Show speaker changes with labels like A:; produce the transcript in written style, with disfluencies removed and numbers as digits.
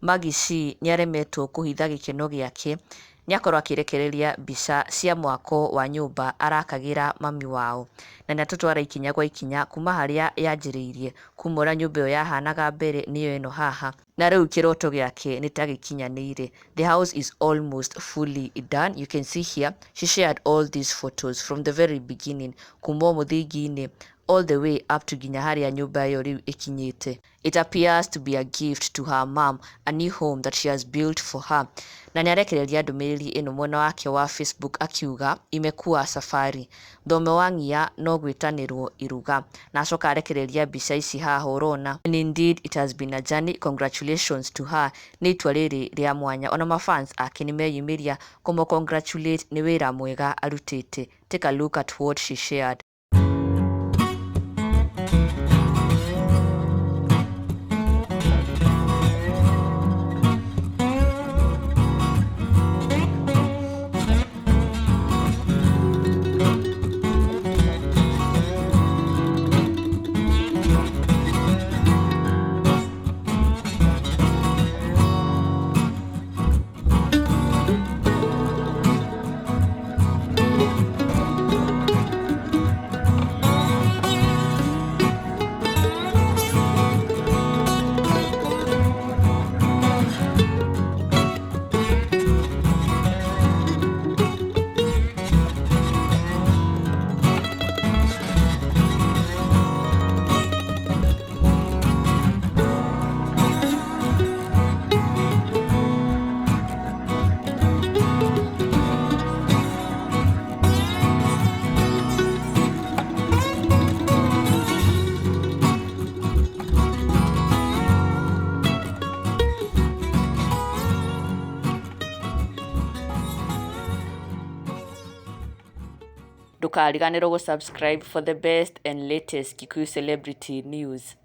A: Maggie C nĩaremetwo kũhitha gĩkeno gĩake nĩakorwo akĩrekereria mbica cia mwako wa nyũmba arakagĩra mami wao, na nĩatũtwara ikinya gwa ikinya kuma harĩa yanjĩrĩirie, kuma ũrĩa nyũmba ĩyo yahanaga mbere nĩyo ĩno haha, na rĩu kĩroto gĩake nĩ ta gĩkinyanĩire. The house is almost fully done. You can see here she shared all these photos from the very beginning, kuma o mũthingi-inĩ all the way up to nginya harĩa nyũmba ĩyo rĩu ĩkinyĩte. It appears to be a gift to her mom, a new home that she has built for her. Na nĩarekereria ndũmĩrĩri ĩno mwena wake wa Facebook akiuga imekuwa safari, thome wa ng'ia no gwĩtanĩrwo iruga, na acoka arekereria mbica ici haha ũrona. And indeed it has been a journey, congratulations to her nĩ itua rĩrĩ rĩa mwanya, ona mafans ake nĩmeyumĩria kũmũ congratulate nĩ wĩra mwega arutĩte. Take a look at what she shared. Ndũkariganĩrwo gũ subscribe for the best and latest Kikuyu celebrity news.